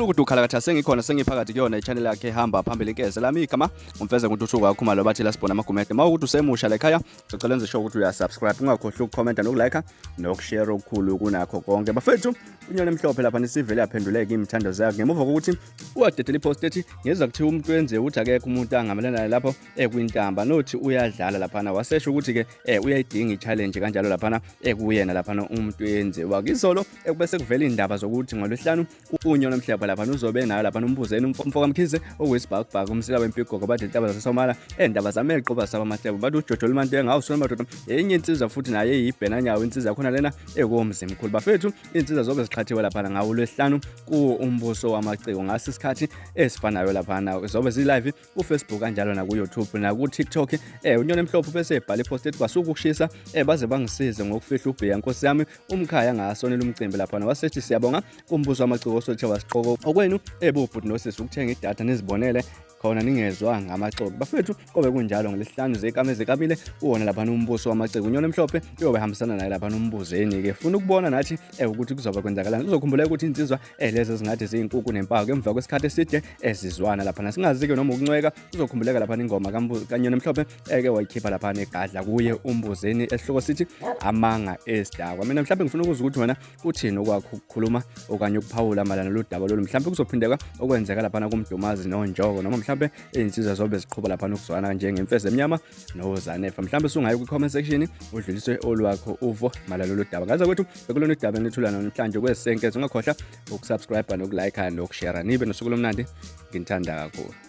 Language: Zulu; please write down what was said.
Ukuthi ukhalakatha sengikhona sengiphakathi kuyona i-channel yakhe ehamba phambili nkeze lami igama umfeze nguntuthuko kakhumalo bathi la sibona amagumede. Uma ukuthi usemusha lekhaya sicela enze sure ukuthi uyasubscribe, ungakhohlwa ukukhomenta nokulike nokushare okukhulu kunakho konke. Bafethu, unyoni emhlophe lapha nisivele yaphenduleka imithandazo yakhe ngemuva kokuthi wadedela ipost ethi ngezwa kuthiwa umuntu wenze ukuthi akekho umuntu angamelana naye lapho ekwintamba nothi uyadlala laphana, wasesho ukuthi-ke uyayidinga i-challenge kanjalo laphana ekuyena laphana umuntu yenziwa kizolo. Ekubese kuvela iy'ndaba zokuthi ngolwesihlanu unyoni omhlepha laphana uzobe nayo laphana umbuzeni umfokamkhize okuyisibhakubhaka umsila wempigogo bathi intaba zasesomala endaba zameqo basaba amahlebo bathi ujojo lumantenga awusona madoda enye insizwa futhi naye eyibhenanyawo insizwa khona lena ekuwomzimkhulu. Bafethu, iy'nsizwa zobe ziqhathiwe laphana ngawo lwesihlanu kuwo umbuso wamaciko ngaso isikhathi esifanayo laphana zobe zi-live kuFacebook kanjalo naku-YouTube naku-TikTok. Unyoni emhlophe bese ebhala ipost ethi kwasuka ukushisa baze bangisize ngokufihla ubhiya nkosi yami umkhaya ngasonela umcimbi laphana, wasethi siyabonga kumbuso wamaciko osothe wasiqoko okwenu ebubhuti nosisi ukuthenga idatha nizibonele khona ningezwa ngamaxoki. Bafethu, kobe kunjalo ngolesihlanu zekame zekamile uwona laphana umbuso wamaciko unyoni emhlophe uyobe hambisana naye laphana umbuzeni-ke funa ukubona nathi ukuthi kuzobe kwenzakalani. Kuzokhumbuleka ukuthi insizwa lezi ezingathi ziyinkukhu nempaku emva kwesikhathi eside ezizwana laphana singazi-ke noma ukuncweka. Kuzokhumbuleka laphana ingoma kanyoni emhlophe eke wayikhipha laphana egadla kuye umbuzeni esihloko sithi amanga esidakwa. Mina mhlawumbe ngifuna ukuzwa ukuthi wena uthini okwakho ukukhuluma okanye ukuphawula mayelana lolu daba lolu, mhlawumbe kuzophindeka okwenzeka laphana kumdumazi nonjoko noma mhlawumbe iy'nsizwa zobe ziqhuba laphana ukuzwana njengemfezi emnyama nozanefa. Mhlawumbe sungayi kwi-comment section udlulise olwakho uvo mayelana lolu daba. Ngaze kwethu bekulona udaba enithula namhlanje kwesenkezo, ungakhohlwa ukusubscribe nokulike nokushare. Nibe nosuku lomnandi, nginithanda kakhulu.